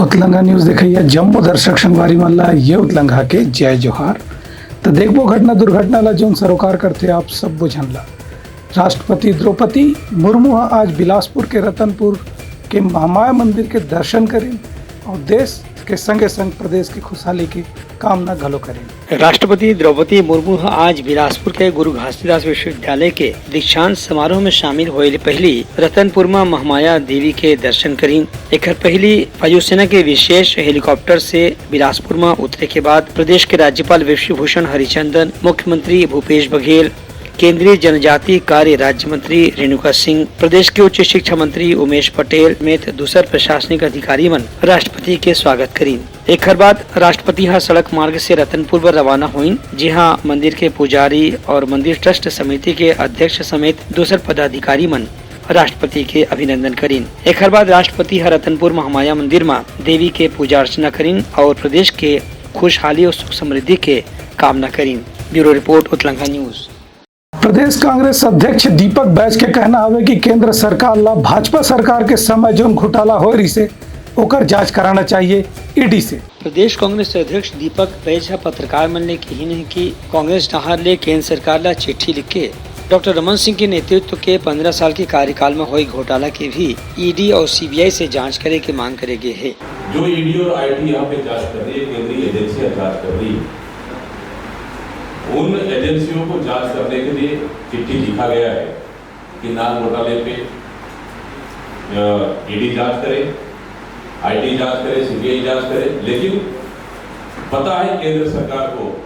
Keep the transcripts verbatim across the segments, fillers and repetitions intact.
उतलंगा news देखइया जम्मो दर्शक संगवारी मन ला ये उतलंगा के जय जोहार। त देखबो घटना दुर्घटना ला, जौन सरोकार करथे आप सब्बो झन ला। राष्ट्रपति द्रौपदी मुर्मू ह आज बिलासपुर के रतनपुर के महामाया मंदिर के दर्शन करिन और देश के संगे संग प्रदेश के खुशहाली के कामना घलो करिन। राष्ट्रपति द्रौपदी मुर्मू ह आज बिलासपुर के गुरु घासीदास विश्वविद्यालय के दीक्षांत समारोह में शामिल होए ले पहिली रतनपुर म महामाया देवी के दर्शन करिन। एखर पहिली वायुसेना के विशेष हेलीकॉप्टर से बिलासपुर म उतरे के बाद प्रदेश के राज्यपाल विश्वभूषण हरिचंदन, मुख्यमंत्री भूपेश बघेल, केंद्रीय जनजातीय कार्य राज्य मंत्री रेणुका सिंह, प्रदेश के उच्च शिक्षा मंत्री उमेश पटेल समेत दूसर प्रशासनिक अधिकारी मन राष्ट्रपति के स्वागत करिन। एखर बाद राष्ट्रपति ह सड़क मार्ग से रतनपुर बर रवाना होइन, जिहां मंदिर के पुजारी और मंदिर ट्रस्ट समिति के अध्यक्ष समेत दूसर पदाधिकारी मन राष्ट्रपति के अभिनंदन करिन। एखर बाद राष्ट्रपति ह रतनपुर महामाया मंदिर म देवी के पूजा अर्चना करिन और प्रदेश के खुशहाली और सुख समृद्धि के कामना करिन। Bureau report, Utlanga news. प्रदेश कांग्रेस अध्यक्ष दीपक बैज के कहना हवे कि केंद्र सरकार ला भाजपा सरकार के समय जौन घोटाला होए रिहिसे, ओकर जांच कराना चाहिए ईडी से। प्रदेश कांग्रेस अध्यक्ष दीपक बैज ह पत्रकार मन ले कहिन हे कि कांग्रेस डहार ले केंद्र सरकार ला चिट्ठी लिख के डॉक्टर रमन सिंह के नेतृत्व के पंद्रह साल के कार्यकाल म होए घोटाला के भी ईडी और सीबीआई से जांच करे के मांग करे गे हे। जो ईडी और आईटी यहाँ पे जांच कर रही है, केंद्रीय एजेंसियां जांच कर रही है, उन एजेंसियों को जांच करने के लिए चिट्ठी लिखा गया है कि नान घोटाले पे ईडी जांच करे, आईटी जांच करे, सीबीआई जांच करे, लेकिन पता है केंद्र सरकार को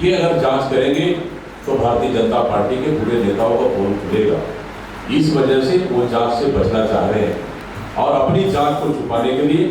कि अगर जांच करेंगे तो भारतीय जनता पार्टी के पूरे नेताओं का पोल खुलेगा। इस वजह से वो जांच से बचना चाह रहे हैं और अपनी जांच को छुपाने के लिए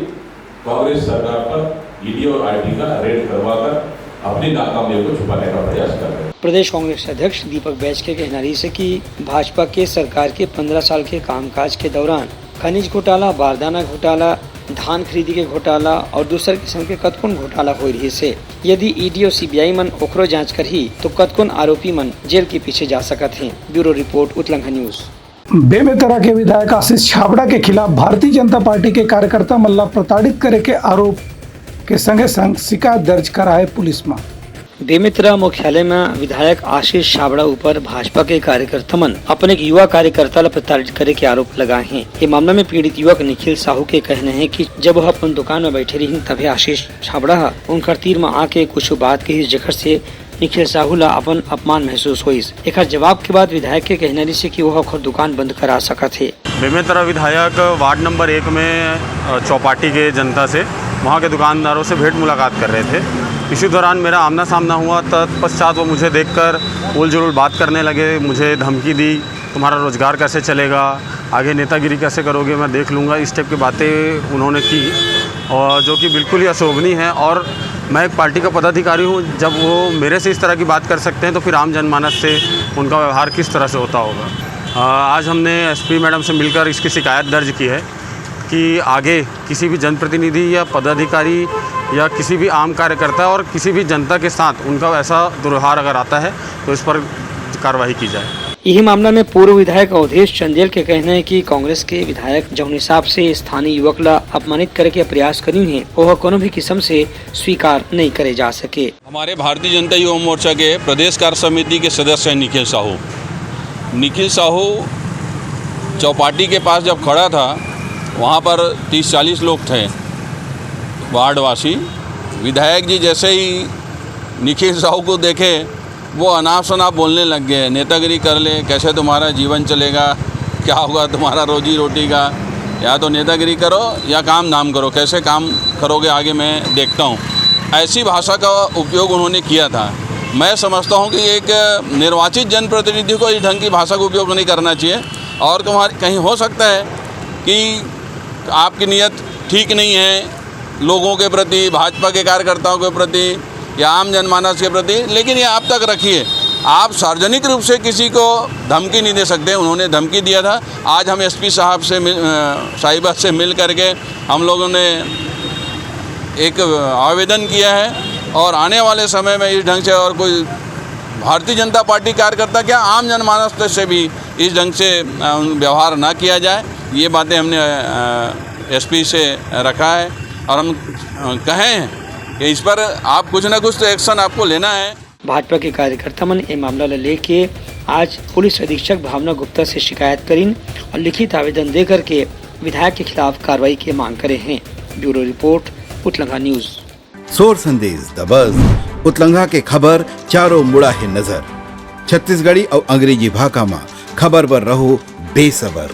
कांग्रेस सरकार पर ईडी और आईटी का रेड करवाकर अपनी नाकामियों को छुपाने का प्रयास कर रहे हैं। प्रदेश कांग्रेस अध्यक्ष दीपक बैज के कहना रहिसे कि भाजपा के सरकार के पंद्रह साल के कामकाज के दौरान खनिज घोटाला, बारदाना घोटाला, धान खरीदी के घोटाला और दूसर किसम के कतकोन घोटाला होए रिहिसे। यदि ईडी और सीबीआई मन ओखरो जांच करही, तो कतकोन आरोपी मन जेल के पीछे जा सकत हें। Bureau report, Utlanga news. Bemetara के विधायक आशीष छाबड़ा के खिलाफ भारतीय जनता पार्टी के कार्यकर्ता मन ला प्रताड़ित करे के आरोप के संगे संग शिकायत दर्ज कराए पुलिस म। बेमेतरा मुख्यालय म विधायक आशीष छाबड़ा ऊपर भाजपा के कार्यकर्ता मन अपन एक युवा कार्यकर्ता ला प्रताड़ित करे के आरोप लगाए हें। ये मामला में पीड़ित युवक निखिल साहू के कहना हे कि जब वह अपन दुकान म बैठे रहिन, तभे आशीष छाबड़ा ह उनकर तीर म आके कुछ बात कहिस, जेकर से निखिल साहू ला अपन अपमान महसूस होइस। एकर जवाब के बाद विधायक के कहना रहिसे कि वह ओकर दुकान बंद करा सकत हे। बेमेतरा विधायक वार्ड नंबर एक में, अ, चौपाटी के जनता से, वहाँ के दुकानदारों से भेंट मुलाकात कर रहे थे। इसी दौरान मेरा आमना सामना हुआ। तत्पश्चात वो मुझे देखकर उलझुल बात करने लगे, मुझे धमकी दी, "तुम्हारा रोजगार कैसे चलेगा, आगे नेतागिरी कैसे करोगे, मैं देख लूँगा।" इस टाइप की बातें उन्होंने की, और जो कि बिल्कुल ही अशोभनीय है। और मैं एक पार्टी का पदाधिकारी हूँ, जब वो मेरे से इस तरह की बात कर सकते हैं, तो फिर आम जनमानस से उनका व्यवहार किस तरह से होता होगा। अ, आज हमने एसपी मैडम से मिलकर इसकी शिकायत दर्ज की है कि आगे किसी भी जनप्रतिनिधि या पदाधिकारी या किसी भी आम कार्यकर्ता और किसी भी जनता के साथ उनका ऐसा दुर्व्यवहार अगर आता है, तो इस पर कार्रवाई की जाए। यही मामला में पूर्व विधायक अवधेश चंदेल के कहना है कि कांग्रेस के विधायक जौन हिसाब से स्थानीय युवक ला अपमानित करे के प्रयास करिन हे, ओह कोनो भी किसम से स्वीकार नहीं करे जा सके। हमारे भारतीय जनता युवा मोर्चा के प्रदेश कार्य समिति के सदस्य हैं निखिल साहू। निखिल साहू चौपाटी के पास जब खड़ा था, वहाँ पर तीस चालीस लोग थे वार्डवासी। विधायक जी जैसे ही निखिल साहू को देखे, वो अनाप शनाप बोलने लग गए, "नेतागिरी कर ले, कैसे तुम्हारा जीवन चलेगा, क्या होगा तुम्हारा रोजी रोटी का, या तो नेतागिरी करो या काम धाम करो, कैसे काम करोगे आगे मैं देखता हूँ।" ऐसी भाषा का उपयोग उन्होंने किया था। मैं समझता हूँ कि एक निर्वाचित जनप्रतिनिधि को इस ढंग की भाषा का उपयोग नहीं करना चाहिए। और तुम्हारी, कहीं हो सकता है कि आपकी नीयत ठीक नहीं है लोगों के प्रति, भाजपा के कार्यकर्ताओं के प्रति या आम जनमानस के प्रति, लेकिन ये आप तक रखिए। आप सार्वजनिक रूप से किसी को धमकी नहीं दे सकते। उन्होंने धमकी दिया था। आज हम एसपी साहब से मिल, अ, साहिबा से मिल करके हम लोगों ने एक आवेदन किया है और आने वाले समय में इस ढंग से और कोई भारतीय जनता पार्टी कार्यकर्ता क्या, आम जनमानस से भी इस ढंग से, अ, व्यवहार ना किया जाए। ये बातें हमने, अ, एसपी से रखा है। और हम, अ, कहे हैं कि इस पर आप कुछ ना कुछ तो एक्शन आपको लेना है। भाजपा के कार्यकर्ता मन ए मामला ल लेके आज पुलिस अधीक्षक भावना गुप्ता से शिकायत करिन और लिखित आवेदन दे करके विधायक के खिलाफ कार्रवाई के मांग करे हैं। Bureau report, Utlanga news. Sor Sandesh दबस, उतलंगा के खबर चारों मुड़ा हे नजर। छत्तीसगढ़ी अउ अंग्रेजी भाखा म खबर बर रहो बेसबर।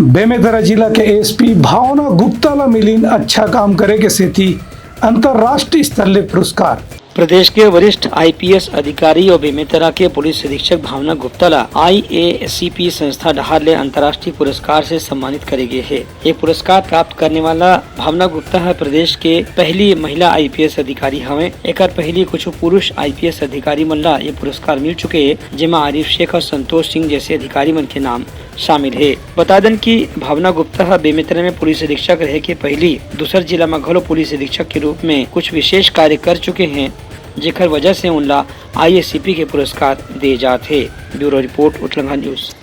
बेमेतरा जिला के एसपी भावना गुप्ता ला मिलिन अच्छा काम करे के सेती अंतर्राष्ट्रीय स्तर ले पुरस्कार। प्रदेश के वरिष्ठ आईपीएस अधिकारी और बेमेतरा के पुलिस अधीक्षक भावना गुप्ता ला आईएसीपी संस्था डहार ले अंतर्राष्ट्रीय पुरस्कार से सम्मानित करे गे हे। ये पुरस्कार प्राप्त करने वाला भावना गुप्ता ह प्रदेश के पहली महिला आईपीएस अधिकारी हवे। एकर पहली कुछ पुरुष आईपीएस अधिकारी मन ला ये पुरस्कार मिल चुके हे, जेमा आरिफ शेख और संतोष सिंह जैसे अधिकारी मन के नाम शामिल हे। बता देन कि भावना गुप्ता ह बेमेतरा में पुलिस अधीक्षक रहे के पहली दूसर जिला म घलो पुलिस अधीक्षक के रूप में कुछ विशेष कार्य कर चुके हैं, जेकर वजह से उनला आईएसीपी के पुरस्कार दे जात हे। Bureau report, Utlanga news.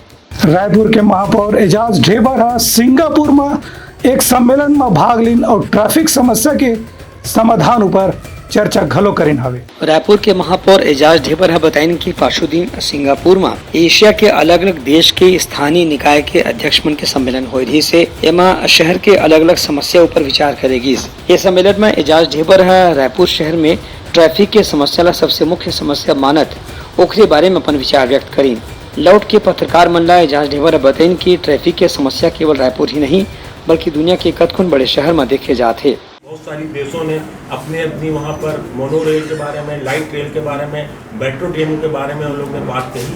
Raipur के महापौर एजाज ढेबर ह सिंगापुर म एक सम्मेलन म भाग लीन अउ ट्रैफिक समस्या के समाधान ऊपर चर्चा घलो करिन हवे। रायपुर के महापौर एजाज ढेबर ह बताइन कि पाछू दिन सिंगापुर म एशिया के अलग-अलग देश के स्थानीय निकाय के अध्यक्ष मन के सम्मेलन होए रहिस हे। एमा शहर के अलग-अलग समस्या ऊपर विचार करे गिस। ये सम्मेलन म एजाज ढेबर ह रायपुर शहर में ट्रैफिक के समस्या ला सबसे मुख्य समस्या मानत ओखरे बारे में अपन विचार व्यक्त करिन। लौट के पत्रकार मन ला एजाज ढेबर ह बताइन कि ट्रैफिक के समस्या केवल रायपुर ही नहीं, बल्कि दुनिया के कतकोन बड़े शहर म देखे जात हे। बहुत सारी देशों ने अपने, अपनी वहाँ पर मोनो रेल के बारे में, लाइट रेल के बारे में, मेट्रो ट्रेनों के बारे में उन लोगों ने बात कही,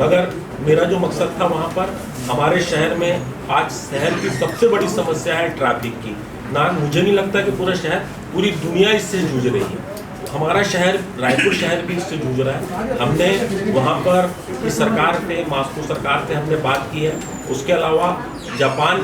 मगर मेरा जो मकसद था वहाँ पर, हमारे शहर में आज शहर की सबसे बड़ी समस्या है ट्रैफिक की। ना, मुझे नहीं लगता कि पूरा शहर, पूरी दुनिया इससे जूझ रही है। हमारा शहर, रायपुर शहर भी इससे जूझ रहा है। हमने वहाँ पर की सरकार से, मॉस्को सरकार से हमने बात की है। उसके अलावा जापान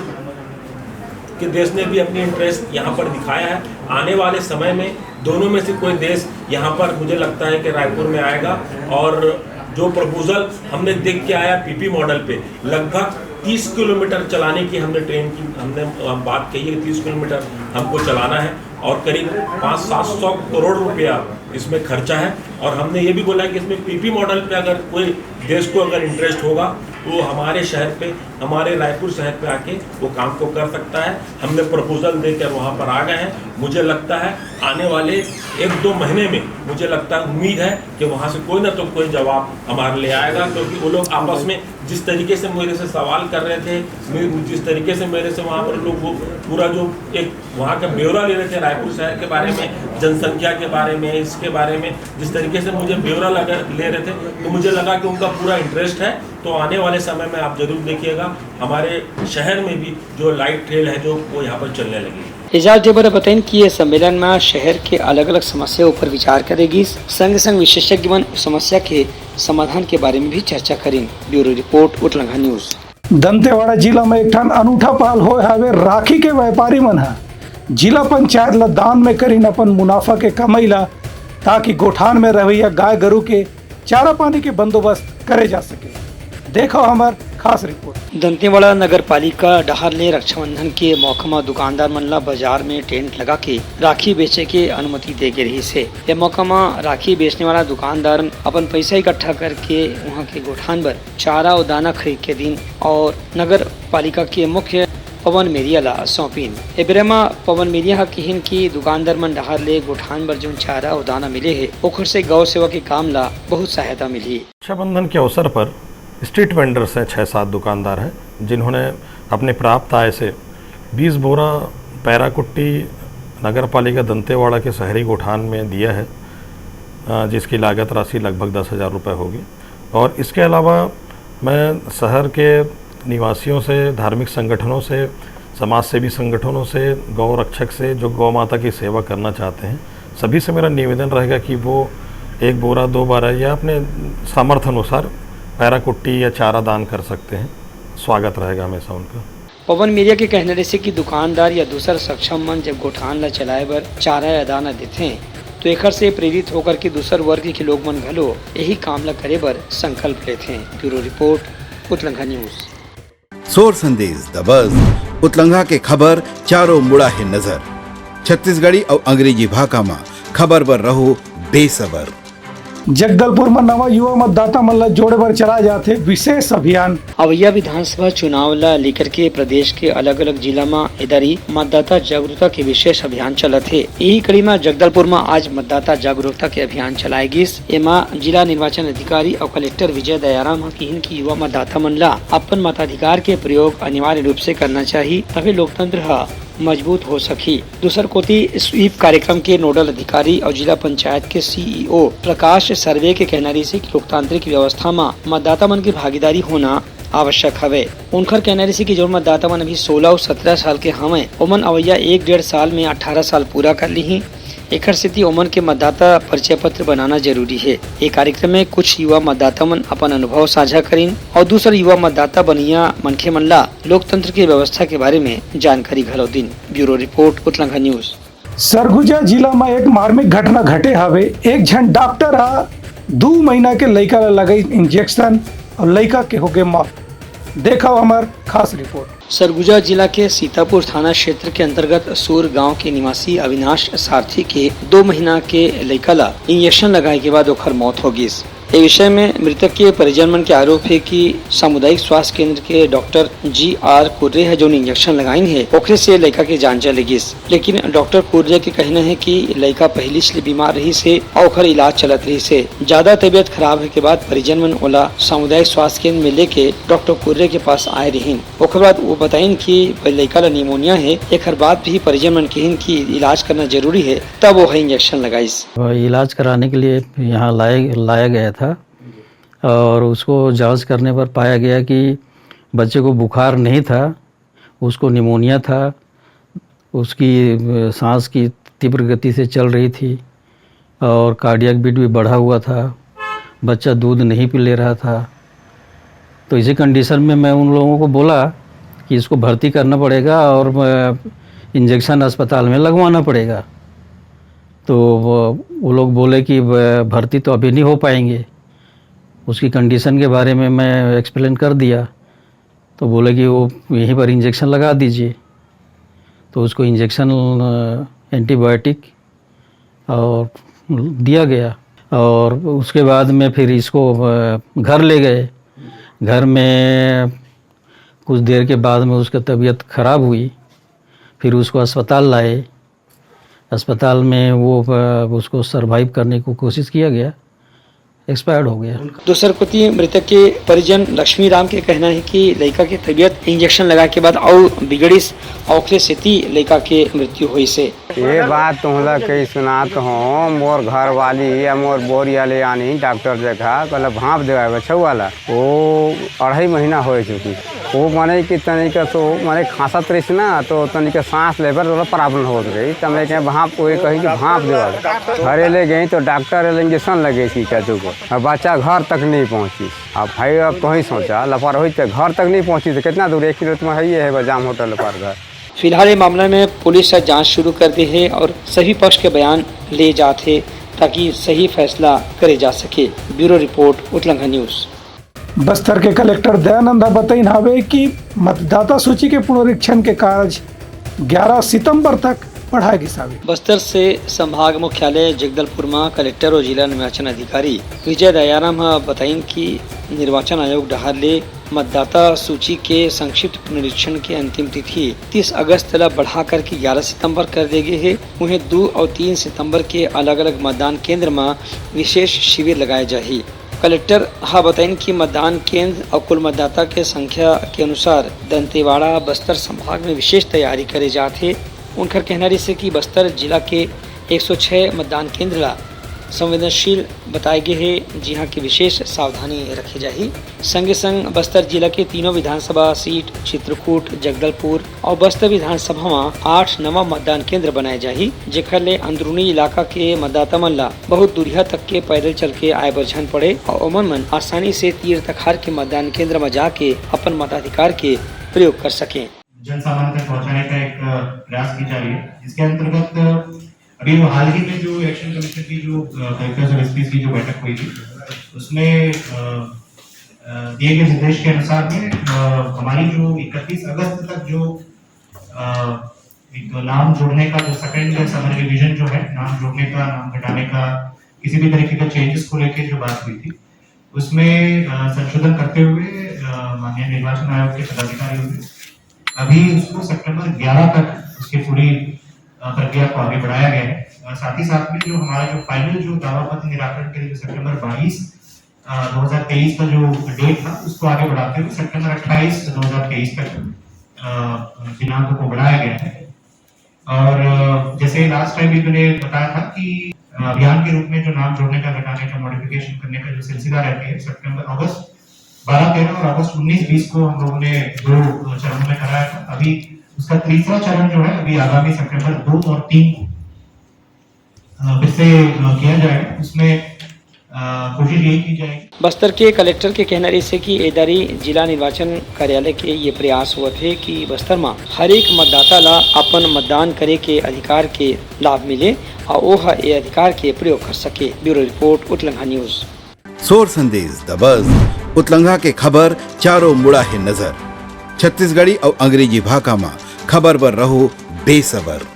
के देश ने भी अपनी इंटरेस्ट यहाँ पर दिखाया है। आने वाले समय में दोनों में से कोई देश यहाँ पर, मुझे लगता है कि रायपुर में आएगा। और जो प्रपोजल हमने देख के आया पीपी मॉडल पे, लगभग तीस किलोमीटर चलाने की हमने ट्रेन की, हमने, अ, बात कही है, तीस किलोमीटर हमको चलाना है और करीब पाँच सात सौ करोड़ रुपया इसमें खर्चा है। और हमने ये भी बोला कि इसमें पीपी मॉडल पे अगर कोई देश को अगर इंटरेस्ट होगा, तो हमारे शहर पे, हमारे रायपुर शहर पे आके वो काम को कर सकता है। हमने प्रपोजल देकर वहाँ पर आ गए हैं। मुझे लगता है आने वाले एक दो महीने में, मुझे लगता है, उम्मीद है कि वहाँ से कोई ना तो कोई जवाब हमारे लिए आएगा, क्योंकि वो लोग आपस में जिस तरीके से मेरे से सवाल कर रहे थे, मे-, जिस तरीके से मेरे से वहाँ पर लोग वो पूरा जो एक वहाँ का ब्यौरा ले रहे थे रायपुर शहर के बारे में, जनसंख्या के बारे में, इसके बारे में जिस तरीके से मुझे ब्यौरा लगा, ले रहे थे, तो मुझे लगा कि उनका पूरा इंटरेस्ट है। तो आने वाले समय में आप जरूर देखिएगा, हमारे शहर में भी जो लाइट रेल है, जो वो यहाँ पर चलने लगी है। एजाज ढेबर ह बताइन कि ये सम्मेलन म शहर के अलग-अलग समस्या ऊपर विचार करे गिस, संग-संग विशेषज्ञ मन समस्या के समाधान के बारे में भी चर्चा करिन। Bureau report, Utlanga news. Dantewada जिला में एक ठन अनूठा पहल होए हावे। राखी के व्यापारी मन ह जिला पंचायत ल दान में करिन अपन मुनाफा के कमाई ला, ताकि गोठान में रहवैया गाय गरु के चारा पानी के बंदोबस्त करे जा सके। देखो हमर खास रिपोर्ट। दंतेवाड़ा नगर पालिका डहार ले रक्षाबंधन के मौका म दुकानदार मन ला बाजार में टेंट लगा के राखी बेचे के अनुमति दे गे रहिस हे। ए मौका म राखी बेचने वाला दुकानदार अपन पैसा इकट्ठा करके उहाँ के गोठान बर चारा अउ दाना खरीद के दिन और नगर पालिका के मुख्य पवन मेरिया ला सौंपिन। ए बेरा म पवन मेरिया ह किहिन कि दुकानदार मन डहार ले गोठान बर जउन चारा अउ दाना मिले हे, ओखर से गौ सेवा के काम ला बहुत सहायता मिलही। रक्षाबंधन के अवसर पर स्ट्रीट वेंडर्स हैं, छः सात दुकानदार हैं, जिन्होंने अपने प्राप्त आय से बीस बोरा पैराकुट्टी नगर पालिका दंतेवाड़ा के शहरी गोठान में दिया है, अ, जिसकी लागत राशि लगभग दस हज़ार रुपये होगी। और इसके अलावा मैं शहर के निवासियों से, धार्मिक संगठनों से, समाज सेवी संगठनों से, गौ रक्षक से, जो गौ माता की सेवा करना चाहते हैं, सभी से मेरा निवेदन रहेगा कि वो एक बोरा, दो बोरा या अपने सामर्थ्य अनुसार पैराकुट्टी या चारा दान कर सकते हैं। स्वागत रहेगा हमेशा उनका। पवन मेरिया के कहना रहिसे कि दुकानदार या दूसर सक्षम मन जब गोठान ला चलाए बर चारा या दाना देथे, तो एखर से प्रेरित होकर के दूसर वर्ग के लोग मन घलो यही काम ला करे बर संकल्प लेथे। Bureau report, Utlangha news. Sor Sandesh दबस, उतलंघा के खबर चारों मुड़ा हे नजर। छत्तीसगढ़ी अउ अंग्रेजी भाखा म खबर बर रहो बेसबर। जगदलपुर म नवा युवा मतदाता मन ल जोड़े बर चलाए जाथे विशेष अभियान। अवइया विधानसभा चुनाव ल लेकर के प्रदेश के अलग-अलग जिला म ए दरी मतदाता जागरूकता के विशेष अभियान चलत हे। इही कड़ी म जगदलपुर म आज मतदाता जागरूकता के अभियान चलाए गिस। एमा जिला निर्वाचन अधिकारी अउ कलेक्टर विजय दयाराम ह किहिन कि युवा मतदाता मन ल अपन मताधिकार के प्रयोग अनिवार्य रूप से करना चाही, तभे लोकतंत्र ह मजबूत हो सकही। दूसर कोति, स्वीप कार्यक्रम के नोडल अधिकारी अउ जिला पंचायत के सीईओ प्रकाश सर्वे के कहना रहिसे कि लोकतांत्रिक व्यवस्था म मतदाता मन के भागीदारी होना आवश्यक हवे। उनकर कहना रहिसे कि जउन मतदाता मन अभी सोलह अउ सत्रह साल के हवंय, ओमन अवइया एक डेढ़ साल में अट्ठारह साल पूरा कर लिही। एखर सेती ओमन के मतदाता परिचय पत्र बनाना जरूरी हे। ए कार्यक्रम में कुछ युवा मतदाता मन अपन अनुभव साझा करिन अउ दूसर युवा मतदाता बनइया मनखे मन ला लोकतंत्र के व्यवस्था के बारे में जानकारी घलो दिन। Bureau report, Utlangha news. Surguja जिला म एक मार्मिक घटना घटे हवे। एक झन डॉक्टर ह दू महीना के लइका ल लगाई इंजेक्शन अउ लइका के होगे मौत। देखव हमर खास रिपोर्ट। सरगुजा जिला के सीतापुर थाना क्षेत्र के अंतर्गत सूर गांव के निवासी अविनाश सारथी के दो महीना के लइका ल इंजेक्शन लगाए के बाद ओखर मौत हो गिस। ए विषय में मृतक के परिजन मन के आरोप हे कि सामुदायिक स्वास्थ्य केंद्र के डॉक्टर जी आर कुर्रे ह जउन इंजेक्शन लगाइन हे, ओखरे से लइका के जान चले गिस। लेकिन डॉक्टर कुर्रे के कहना हे कि लइका पहिली ले बीमार रहिस हे अउ ओखर इलाज चलत रहिस हे। जादा तबीयत खराब होए के बाद परिजन मन ओला सामुदायिक स्वास्थ्य केंद्र में लेके डॉक्टर कुर्रे के पास आए रिहिन। ओखर बाद वो बताइन कि लइका ला निमोनिया हे, एखर बाद भी परिजन मन किहिन कि इलाज करना जरूरी हे, तब वो ह इंजेक्शन लगाइस। इलाज कराने के लिए यहाँ लाए, लाया गया था और उसको जांच करने पर पाया गया कि बच्चे को बुखार नहीं था, उसको निमोनिया था, उसकी, अ, सांस की तीव्र गति से चल रही थी और कार्डियक बीट भी बढ़ा हुआ था। बच्चा दूध नहीं पी ले रहा था। तो इसी कंडीशन में मैं उन लोगों को बोला कि इसको भर्ती करना पड़ेगा और, अ, इंजेक्शन अस्पताल में लगवाना पड़ेगा। तो वो, वो लोग बोले कि ब-, भर्ती तो अभी नहीं हो पाएंगे। उसकी कंडीशन के बारे में मैं एक्सप्लेन कर दिया। तो बोले कि वो यहीं पर इंजेक्शन लगा दीजिए। तो उसको इंजेक्शन, अ, एंटीबायोटिक और दिया गया। और उसके बाद में फिर इसको, अ, घर ले गए। घर में कुछ देर के बाद में उसकी तबीयत खराब हुई, फिर उसको अस्पताल लाए। अस्पताल में वो, अ, उसको सर्वाइव करने को कोशिश किया गया, एक्सपायर्ड हो गया। दूसर कोति मृतक के परिजन लक्ष्मी राम के कहना हे कि लइका के तबीयत इंजेक्शन लगाए के बाद अउ बिगड़िस, अउ ओखरे सेती लइका के मृत्यु होइस हे। ये बात तुमला कही सुनात हूँ, मोर घर वाली या मोर बोरिया ले आनी डॉक्टर देखा, कहला भाप देवाए बछऊ वाला, वो अढ़ाई महीना हो चुकी। वो मने कि तनिका तो मने खांसत रहिस ना, तो तनिका सांस ले बर थोड़ा प्रॉब्लम होत रही। त मैं कहे भाप, वो कही कि भाप देवा। घरे ले गई तो डॉक्टर ले इंजेक्शन लगे इसकी चाचू को। अब बच्चा घर तक नहीं पहुंची। अब भाई, अब तो ही सोचा, लापरवाही तो घर तक नहीं पहुंची तो कितना दूर, एक किलोमीटर में है, ये है बजाम होटल पर घर। फिलहाल ये मामला में पुलिस ह जांच शुरू कर दे हे अउ सभी पक्ष के बयान ले जात हे, ताकि सही फैसला करे जा सके। Bureau report, Utlangha news. Bastar के कलेक्टर दयानंद ह बतइन हावे कि मतदाता सूची के पुनरीक्षण के कार्य ग्यारह सितंबर तक बढ़ाए गिस हावे। बस्तर से संभाग मुख्यालय जगदलपुर म कलेक्टर अउ जिला निर्वाचन अधिकारी विजय दयाराम ह बताइन कि निर्वाचन आयोग डहार ले मतदाता सूची के संक्षिप्त पुनरीक्षण के अंतिम तिथि तीस अगस्त ल बढ़ा करके ग्यारह सितंबर कर दे गे हे। उहें, दू अउ तीन सितंबर के अलग-अलग मतदान केंद्र म विशेष शिविर लगाए जाही। कलेक्टर ह बताइन कि मतदान केंद्र अउ कुल मतदाता के संख्या के अनुसार दंतेवाड़ा, बस्तर संभाग में विशेष तैयारी करे जात हे। उनकर कहना रहिसे कि बस्तर जिला के एक सौ छह मतदान केंद्र ला संवेदनशील बताए गे हे, जिहां के विशेष सावधानी रखे जाही। संगे संग बस्तर जिला के तीनों विधानसभा सीट चित्रकूट, जगदलपुर अउ बस्तर विधानसभा म आठ नवा मतदान केंद्र बनाए जाही, जेखर ले अंदरूनी इलाका के मतदाता मन ला बहुत दूरिहा तक के पैदल चल के आए बर झन पड़े अउ ओमन मन आसानी से तीर तखार के मतदान केंद्र म जाके अपन मताधिकार के प्रयोग कर सकें। जन सामान्य तक पहुंचाने का एक, अ, प्रयास की जा रही है, जिसके अंतर्गत, अ, अभी वो हाल ही में जो इलेक्शन कमीशन की जो, अ, कलेक्टर्स और एसपीज की जो बैठक हुई थी, उसमें, अ, अ, दिए गए निर्देश के अनुसार में, अ, हमारी जो इकतीस अगस्त तक जो, अ, एक नाम जोड़ने का जो सेकंड समर रिवीजन जो है, नाम जोड़ने का, नाम घटाने का, किसी भी तरीके का चेंजेस को लेकर जो बात हुई थी, उसमें अ, संशोधन करते हुए अ, माननीय निर्वाचन आयोग के पदाधिकारियों ने अभी उसको सितंबर ग्यारह तक उसकी पूरी अ, प्रक्रिया को आगे बढ़ाया गया है। अ, साथ ही साथ में जो हमारा जो फाइनल जो दावा पत्र निराकरण के लिए जो सितंबर बाईस अ, दो हज़ार तेईस का जो डेट था, उसको आगे बढ़ाते हुए सितंबर अट्ठाईस दो हज़ार तेईस तक अ, दिनांक को बढ़ाया गया है। और अ, जैसे लास्ट टाइम भी मैंने बताया था कि अ, अभियान के रूप में जो नाम जोड़ने का, घटाने का, मॉडिफिकेशन करने का जो सिलसिला रहती है, सितंबर, अगस्त बारह तेरह और अगस्त उन्नीस बीस को हम लोगों ने दो अ, चरणों में कराया था। अभी उसका तीसरा चरण जो है, अभी आगामी सितंबर दो और तीन को अ, फिर से अ, किया जाएगा। उसमें अ, कोशिश यही की जाएगी। बस्तर के कलेक्टर के कहना रहिस हे कि ए दरी जिला निर्वाचन कार्यालय के ये प्रयास होवत हे कि बस्तर म हर एक मतदाता ला अपन मतदान करे के अधिकार के लाभ मिले अउ ओह ए अधिकार के प्रयोग कर सके। Bureau report, Utlangha news. Sor Sandesh दबस, उतलंघा के खबर चारों मुड़ा हे नजर। छत्तीसगढ़ी अउ अंग्रेजी भाखा म खबर बर रहो बेसबर।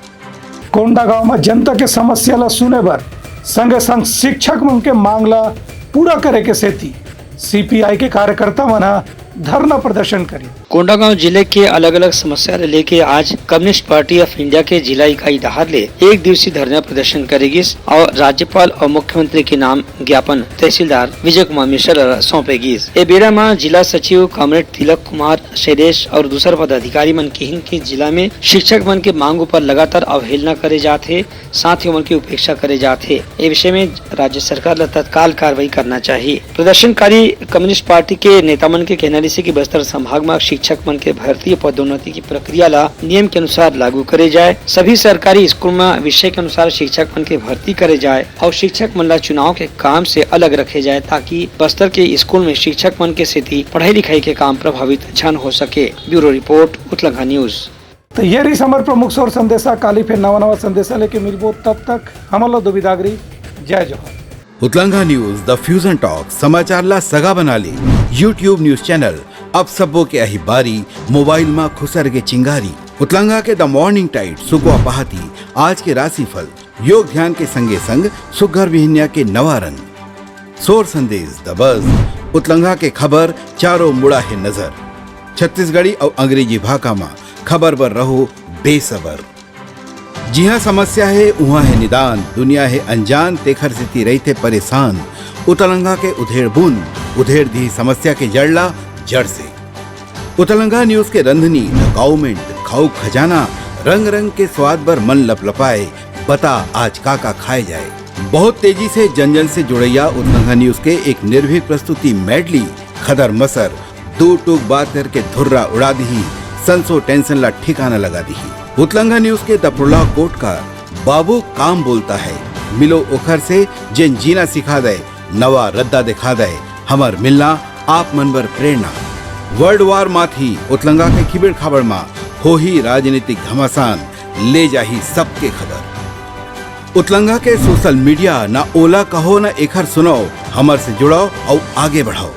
कोंडागांव म जनता के समस्या ल सुने बर संगे संग शिक्षक मन के मांग ल पूरा करे के सेती सीपीआई के कार्यकर्ता मन ह धरना प्रदर्शन करिन। कोंडागांव जिले के अलग-अलग समस्या ल लेके आज कम्युनिस्ट पार्टी ऑफ इंडिया के जिला इकाई डहार ले एक दिवसीय धरना प्रदर्शन करे गिस और राज्यपाल और मुख्यमंत्री के नाम ज्ञापन तहसीलदार विजय कुमार मिश्रा ल सौंपे गिस। ए बेरा म जिला सचिव कॉमरेड तिलक कुमार शैलेश और दूसर पदाधिकारी मन किहिन कि जिला में शिक्षक मन के मांग ऊपर लगातार अवहेलना करे जात हे, साथ ही ओमन की उपेक्षा करे जात हे। ए विषय में राज्य सरकार ल तत्काल कार्रवाई करना चाहिए। प्रदर्शनकारी कम्युनिस्ट पार्टी के नेता मन के कहना रहिसे कि बस्तर संभाग म शिक्षक मन के भर्ती और पदोन्नति की प्रक्रिया ला नियम के अनुसार लागू करे जाए, सभी सरकारी स्कूल म विषय के अनुसार शिक्षक मन के भर्ती करे जाए और शिक्षक मन ला चुनाव के काम से अलग रखे जाए, ताकि बस्तर के स्कूल में शिक्षक मन के सेती पढ़ाई लिखाई के काम प्रभावित झन हो सके। Bureau report, Utlangha news. त ये रहिस हमर प्रमुख सोर संदेशा। काली फिर नवा नवा संदेशा लेके मिलबो, तब तक हमन ला दो बिदागरी। जय जोहार। उतलंघा न्यूज, द फ्यूजन टॉक, समाचार ला सगा बना ले। YouTube न्यूज चैनल, अब सबो के अही बारी, मोबाइल मा खुसर के चिंगारी। उतलंघा के द मॉर्निंग टाइट, सुकवा पहाती, आज के राशिफल, योग ध्यान के संगे संग सुग्घर बिहनिया के नवा रंग। सोर संदेश दबस, उतलंघा के खबर चारों मुड़ा हे नजर। छत्तीसगढ़ी अउ अंग्रेजी भाखा मा खबर बर रहो बेसबर। जिहाँ समस्या हे, उहाँ हे निदान, दुनिया हे अनजान, तेखर सेती रहिथे परेशान। उतलंघा के उधेड़ बुन, उधेड़ दिही समस्या के जड़ ला जड़ से। उतलंघा न्यूज के रंधनी, द काउमेंट, खाऊ खजाना, रंग रंग के स्वाद बर मन लपलपाए, बता आज का का खाए जाए। बहुत तेजी से जन जन से जुड़ैया उतलंघा न्यूज के एक निर्भीक प्रस्तुति मेडली, खदर मसर, दू टूक बात करके धुर्रा उड़ा दिही, संसो टेंशन ला ठिकाना लगा दिही। उतलंघा न्यूज के द प्रोलॉग कोट का बाबू काम बोलता है, मिलो ओखर से जेन जीना सिखा दे, नवा रद्दा दिखा दे, हमर मिलना आप मन बर प्रेरणा। वर्ल्ड वार माथी उतलंघा के खिबड़ खाबड़ मा होही राजनीतिक घमासान, ले जाही सबके खबर। उतलंघा के सोशल मीडिया, ना ओला कहो ना एखर सुनाओ, हमर से जुड़ाओ अउ आगे बढ़ाओ।